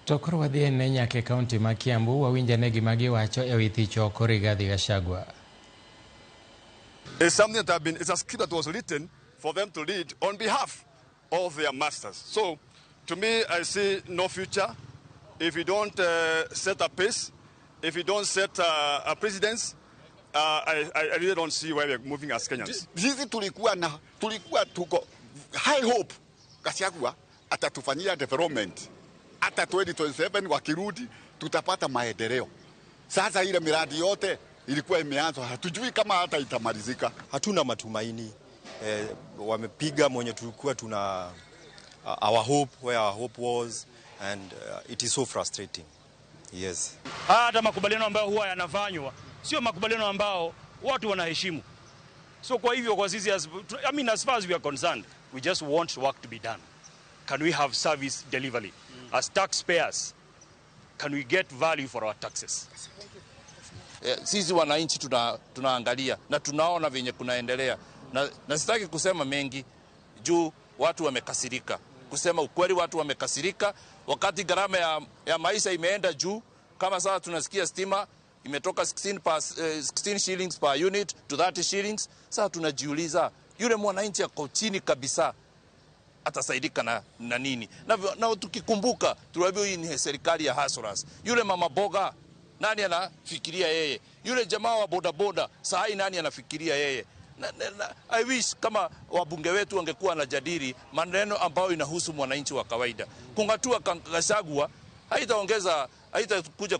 To koro wadhi ane nyaka e kaunti ma Kiambu wawinj ane gima giwacho e wi thicho oko Rigathi Gachagua. It's something that have been, it's a script that was written for them to lead on behalf of their masters. So, to me, I see no future if you don't set a pace, if you don't set a precedence, I really don't see where we're moving as Kenyans. Sisi tulikuwa tuko high hope Gachagua atatufanyia development, hata 2027 wakirudi tutapata maendeleo. Sasa ile miradi yote ilikuwa imeanzwa, hatujui kama hata itamalizika. Hatuna matumaini wamepiga mwenye tulikuwa tuna our hope where our hope was and it is so frustrating. Yes. Hata makubaliano ambayo huwa yanafanywa sio makubaliano ambao watu wanaheshimu. So kwa hivyo kwa sisi as, I mean, as far as we are concerned, we just want work to be done. Can we have service delivery? As taxpayers, can we get value for our taxes? Sisi wananchi tunaangalia na tunaona venye kunaendelea na sitaki kusema mengi juu watu wamekasirika. Kusema ukweli, watu wamekasirika wakati gharama ya maisha imeenda juu. Kama sasa tunasikia stima imetoka 16 shillings per unit to 30 shillings. Sasa tunajiuliza yule mwananchi ako chini kabisa atasaidika na nini? Na tukikumbuka tuliambiwa hii ni serikali ya hustlers. Yule mama boga nani anafikiria yeye? Yule jamaa wa bodaboda saa hii nani anafikiria yeye? Na, I wish kama wabunge wetu wangekuwa wanajadili maneno ambayo inahusu mwananchi wa kawaida. Kung'atua Gachagua haitaongeza, haitakuja.